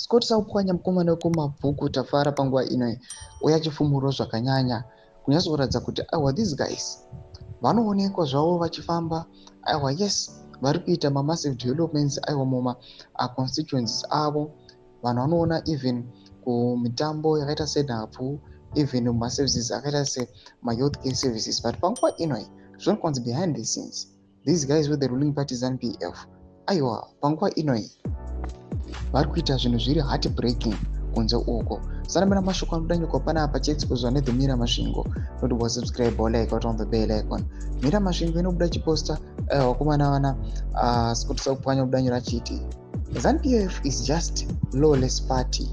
Scott Sakupwanya, mukomana wekuMabvuku Tafara, panguva ino uye achifumurwa zvakanyanya, kunyatsokuratidza kuti aiwa, these guys vanoonekwa zvavo vachifamba, aiwa, yes, vari kuita mamassive developments, aiwa, muma constituencies avo. Vanhu vanoona even kumitambo yakaita senhabvu, even mumaservices akaita semahealth care services. But panguva inoi zvinoonekwa kunzi behind the scenes these guys with the ruling party ZANU PF, aiwa, panguva inoi vari kuita zvinhu zviri heart breaking kunze uko. Sanamira mashoko anobuda nyika panapa chiexposwa nethe Mira Masvingo. Noti wasubscribe, walike, on the bell icon. Mira Masvingo inobuda chiposta vakomana vana Scott Sakupwanya, buda nyora achiti, "ZANU PF is just lawless party."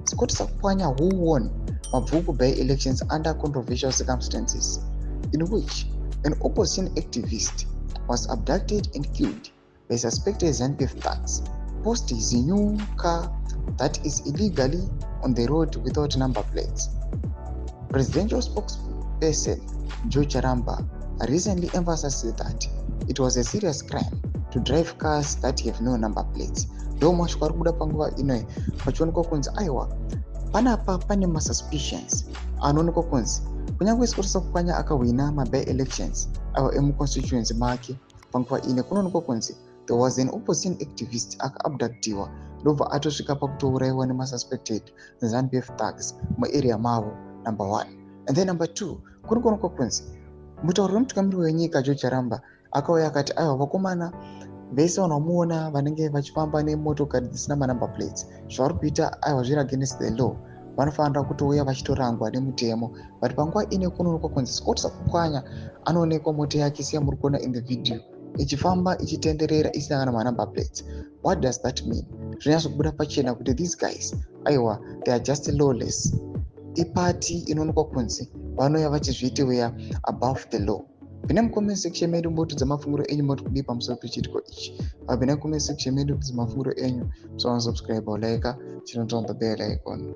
Scott Sakupwanya, who won Mabvuku by elections under controversial circumstances in which an opposition activist was abducted and killed by suspected ZANU PF thugs, post his new car that is illegally on the road without number plates. Presidential spokesperson Joe Charamba recently emphasized that it was a serious crime to drive cars that have no number plates. Ndo mashoko ari kubuda panguva inoi, pachionekwa kunzi aiwa, panapa pane masuspicions anoonekwa kunzi kunyange Scott Sakupwanya akahwina maby elections aiwa emuconstituency make, panguva ine kunoonekwa kunzi there was an opposition activist akaabductiwa, ndobva atosvika pakutourayiwa nemasuspected ZANU PF thugs muarea mavo, number one. And then number two, kuri kuonekwa kunzi mutauri wemutungamiri wenyika Joe Charamba akauya akati aiwa, vakomana vese vanhu vamuona vanenge vachifamba nemotokari dzisina manumber plates, zvavari kuita, aiwa, zviri against the law, vanofanira kutouya vachitorangwa nemutemo. But panguva ine kunoonekwa kunzi Scott Sakupwanya anoonekwa mota yake seyamuri kuona in the video ichifamba ichitenderera isina kana manumber plates. What does that mean? Zvinonyatsokubuda pachena kuti these guys, aiwa, they are just lawless. Ipati inoonekwa kunzi vanouya vachizviti we are above the law. Pinda mucomment section medu, motudza mafungiro enyu, moti kudii pamusoro pechiitiko ichi. Apinda mucomment section medu, kudza mafungiro enyu. Musana subscribe, like, chinotomba bell icon.